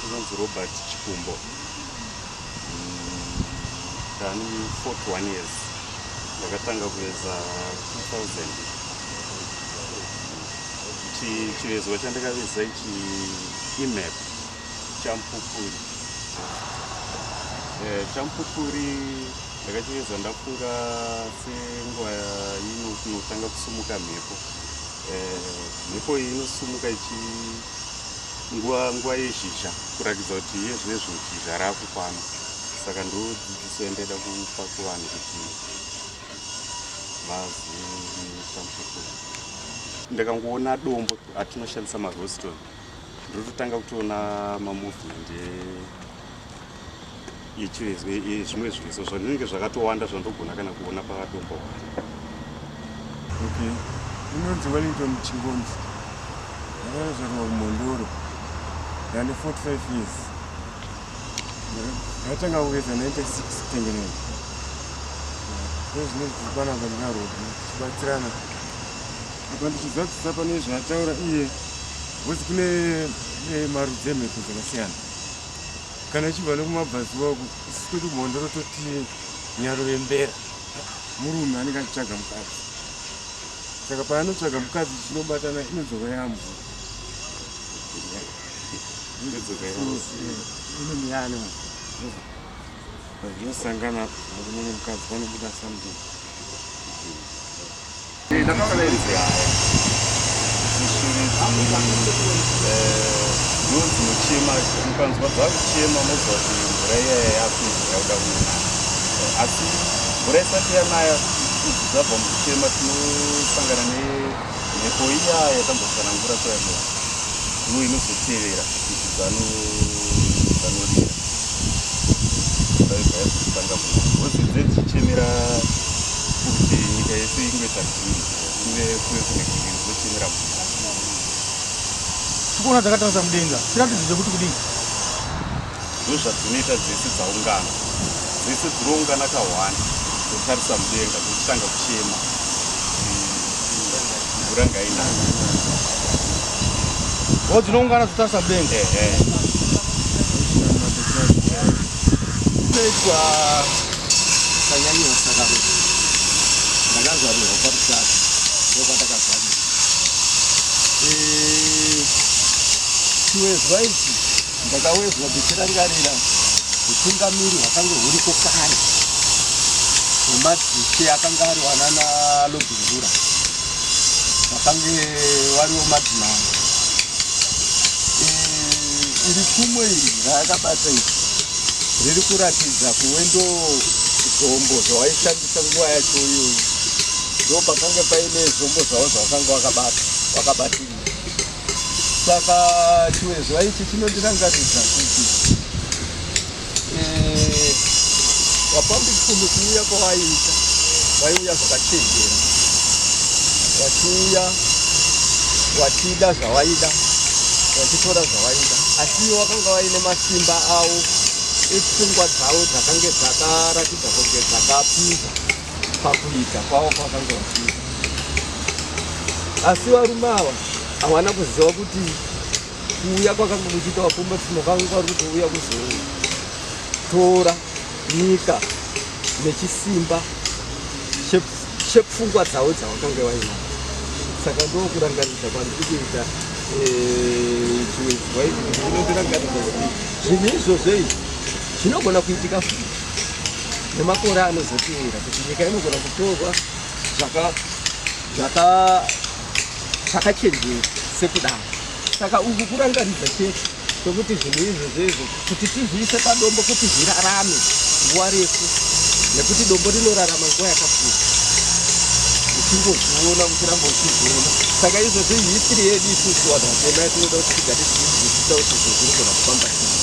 Ndinonzi Robert Chikumbo. Ndani 41 years. Ndakatanga kuveza 2000. Chivezwa chandakaveza ichi imap chamupupuri. Chamupupuri ndakachiveza ndafunga senguva ino kunotanga kusumuka mhepo. Mhepo iyi inosumuka ichi nguva yezhizha, kurakidza kuti iye zvinezvi zhizha raakukwana. Saka ndodzidziso yandaida kupa kuvanhu kuti vazive chamupupuri. Ndakangoona dombo atinoshandisa, marostone, ndototanga kutoona mamovement yechivezwa, zvimwe zvivezo zvinenge zvakatowanda zvandogona kana kuona padombo. Okay, inonzi Wellington Chingonzi. Ndakazvarwa kuMhondoro. Ndane 45 years. Ndakatanga kuveza 96 Tengeneni. Ndozvino tiri panapa ndinaRobi tichibatsirana apa, ndichizadzisa pane zvaataura iye, because kune marudzi emhepo dzakasiyana. Kana ichibva nekumabvazuva uku, isusu kwedu kuMhondoro toti nyarovembera, murume anenge achitsvaga mukadzi. Saka paanotsvaga mukadzi, chinobatana inodzoka yamvura. Inodzoka. Inomiyani zvinosangana, murume nemukadzi, panobuda something. Ndakaverenzi haya dzishiri ndo dzinochema. Mukanzwa dzakuchema, moziva kuti mvura iyaya yapinda, yakuda kunaya. Asi mvura isati yanaya, idzi dzabva mukuchema, tinosangana nemhepo iya yatambotsanangura kuya, ndo inozotevera idzi dzanorira, mvura ibva yazotanga kunaya, because dzedzichemera kuti nyika yese ingoita green, kuve kune green, dzochemera mvura. Tikuona dzakatarisa mudenga, chiratidzo chekuti kudii? Ndo zvadzinoita dzese dzaungana, dzese dzinoungana kahwani, dzotarisa mudenga, dzochitanga kuchema, mvura ngainaya. O, dzinoungana dzotarisa mudenga. Ehe. Inoitwa Kanyanyiwa Sakaruti. Ndakazvarirwa kwaRusasa, ndokwandakazvarirwa. Chivezwa ichi ndakawezwa ndichirangarira utungamiri hwakange huriko kare hwemadzishe akanga ari wanana Lobengula, vakange variwo madzimambo. Iri pfumo iri raakabata iri riri kuratidza kuve ndo zvombo zvawaishandisa nguva yacho iyoyo. Ndo pakange paine zvombo zvavo zvavakanga vakabata, vakabatirira. Saka chivezwa ichi chinondirangaridza kuti vapambipfumi kuuya kwavaiita, vaiuya zvakachenjera, vachiuya vachida zvavaida, vachitora zvavaida, asi ivo vakanga vaine masimba avo epfungwa dzavo dzakange dzakaratidza kunge dzakapinza pakuita kwavo kwavakanga vachiita. Asi varume ava havana kuziva kuti kuuya kwakanga kuchiita vapambapfumi kwakanga kwari kutouya kuzotora nyika nechisimba chepfungwa dzavo dzavakanga vainadzo. Saka ndokurangaridza kwandiri kuita chiwedzwa ichi, kuti chinondirangaridza kuti zvinhu izvozvo izvi zvinogona kuitika futi nemakore anozoteera, kuti nyika inogona kutorwa zvakachenjera sekudaro. Saka uku kurangaridza chete kwekuti zvinhu izvozvo izvo kuti tizviise padombo kuti zvirarame nguva refu, nekuti dombo rinorarama nguva yakapfuura uchingozviona, uchiramba uchizviona. Saka izvozvo history yedu isusu vanhu vatema yatinoda kuti tigare tichidzidzisa kuti zvinhu zvinogona kufamba sei.